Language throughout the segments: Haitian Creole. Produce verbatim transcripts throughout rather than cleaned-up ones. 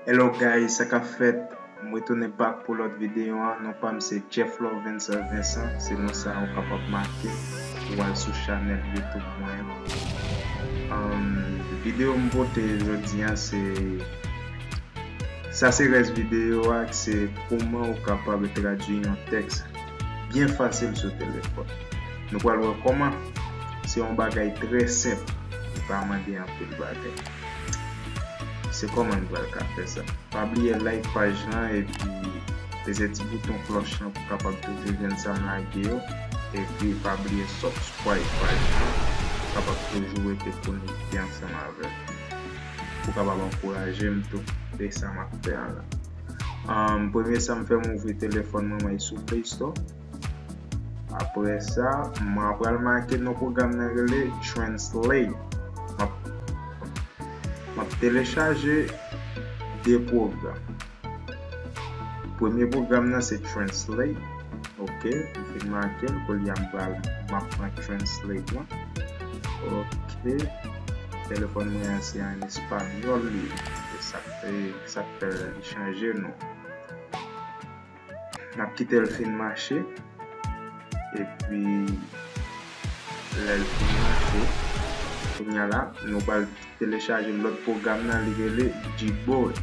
Hello guys, sa k ap fèt? M retounen back pou lòt videyo an. Non pa m se Jeff Lovens Vincent, se non sa ou kapab make ou al sou chanèl YouTube mwen an. Um, videyo m pote jodi an se, sa se rès videyo a, se kòman ou kapab tradui yon tèks byen fasil sou telefòn. Nou pral wè kòman. Se yon bagay trè senp, li pa mande anpil bagay. Se kòman n pral ka fè sa. Pa bliye like paj lan epi peze ti bouton klòch lan pou kapab toujou jwenn sa m lage yo. Epi pa bliye subscribe paj lan pou kapab toujou rete konekte ansanm avè m. Pou kapab ankouraje m tou de sa m ap fè an la. Um, premye sa m fè, m ouvri telefòn mwen, mwen sou Play Store. Apre sa, mwen pral make non pwogram nan rele Translate. M ap, m ap telechaje de pwogram. Premye pwogram nan se Translate. Ok, m fin make l. Kounye a m pral, m ap pran Translate lan. Ok. Telefòn mwen an se an espanyòl li ye. Se sa k fè, sa k fè li chanje non. N ap kite l fin mache. Epi, lè l fin mache, kounye a la, nou pral telechaje lòt pwogram nan, li rele Gboard.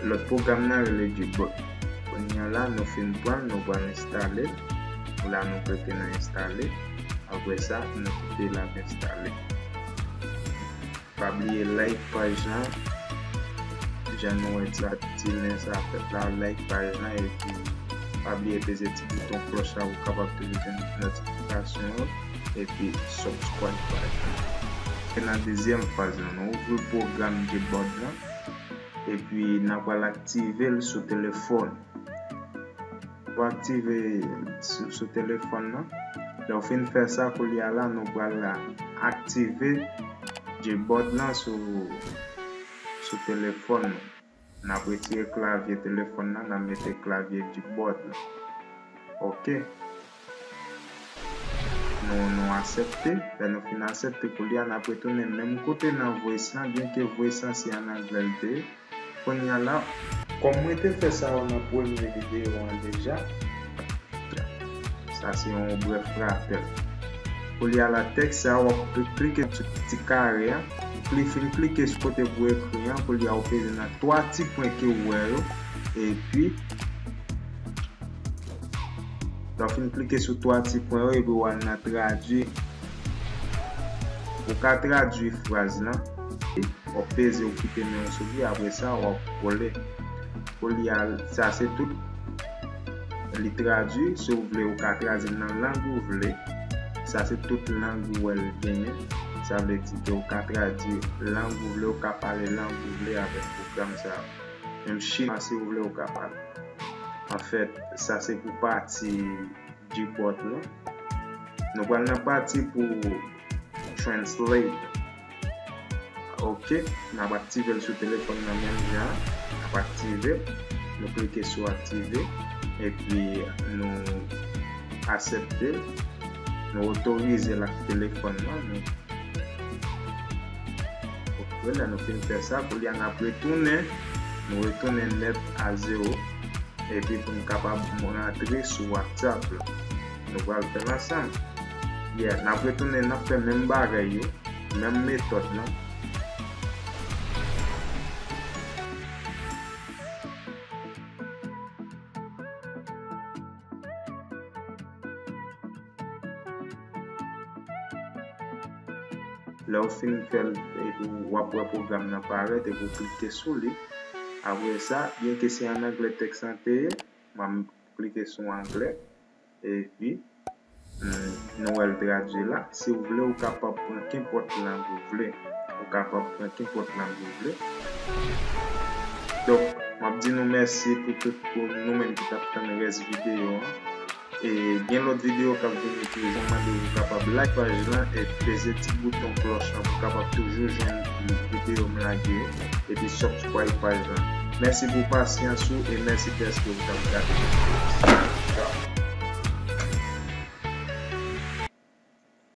Lòt pwogram nan rele Gboard. Kounye a la, nou fin pran l, nou pral enstale l. La, nou klike nan enstale. Apre sa, nou kite l ap enstale. Pa bliye like paj lan. Jan nou wè sa, ti len sa fèt la, like paj lan, epi pa bliye peze ti bouton klòch la pou w kapab toujou jwenn notifikasyon yo, epi subscribe paj lan. E nan dezyèm faz lan, nou ouvri pwogram Gboard lan, epi n a pral aktive l sou telefòn. Pou aktive sou, sou telefòn nan. Lè w fin fè sa, kounye a la, nou pral aktive Gboard lan sou, sou telefòn nou. N ap retire klavye telefòn nan, n ap mete klavye Gboard lan. Ok. Nou, nou aksepte. Lè nou fin aksepte, kounye a n ap retounen menm kote nan voice lan, byenke voice lan se an anglè l te ye. Kounye a la, kòm mwen te fè sa yo nan premye videyo an deja, sa se yon brèf rapèl. Kounye a la, tèks sa a, w ap klike sou ti kare a. Pli fin klike sou kote pou ekri an, kounye a ou peze nan twa ti pwen ke w wè yo. Epi, lè w fin klike sou twa ti pwen yo, epi w al nan tradui. Ou ka tradui fraz lan. W ap peze, ou kite men w sou li, apre sa, w ap kole. Kounye a, sa se tout. Li tradui, si w vle, ou ka tradui l nan lang ou vle. Sa se tout lang ou wè l genyen. Sa vle di ke ou ka tradui lang ou vle, ou ka pale lang ou vle avèk pwogram sa a. Menm chinwa, si w vle, ou ka pale. Anfèt, sa se pou pati Gboard lan. Nou pral nan pati pou Translate. Ok, n ap aktive l sou telefòn nan menm jan. N ap aktive l. Nou klike sou aktive. Epi nou aksepte l. Nou otorize l ak telefòn nan. Nou, ok, lè nou fin fè sa, kounye a n ap retounen. Nou retounen nèt a zewo. Epi pou n kapab rantre sou WhatsApp la. Nou pral fè l ansanm. Yeah, n ap retounen, n ap fè menm bagay yo, menm metòd lan. Lè w fin fè l, epi w ap wè pwogram nan parèt, epi w klike sou li. Apre sa, byenke se an anglè tèks lan te ye, m ap klike sou anglè, epi, mm, nou wè l tradui la. Si w vle, ou kapab pran kenpòt lang ou vle. Ou kapab pran kenpòt lang ou vle. Donk, m ap di nou mèsi pou tout, pou nou menm ki t ap tann rès videyo an. E gen lòt videyo k ap vini toujou. Mande w pou kapab like paj lan e peze ti bouton klòch lan pou kapab toujou jwenn videyo m lage yo. Epi subscribe paj lan. Mèsi pou pasyans ou e mèsi dèske w t ap gade. Tchao.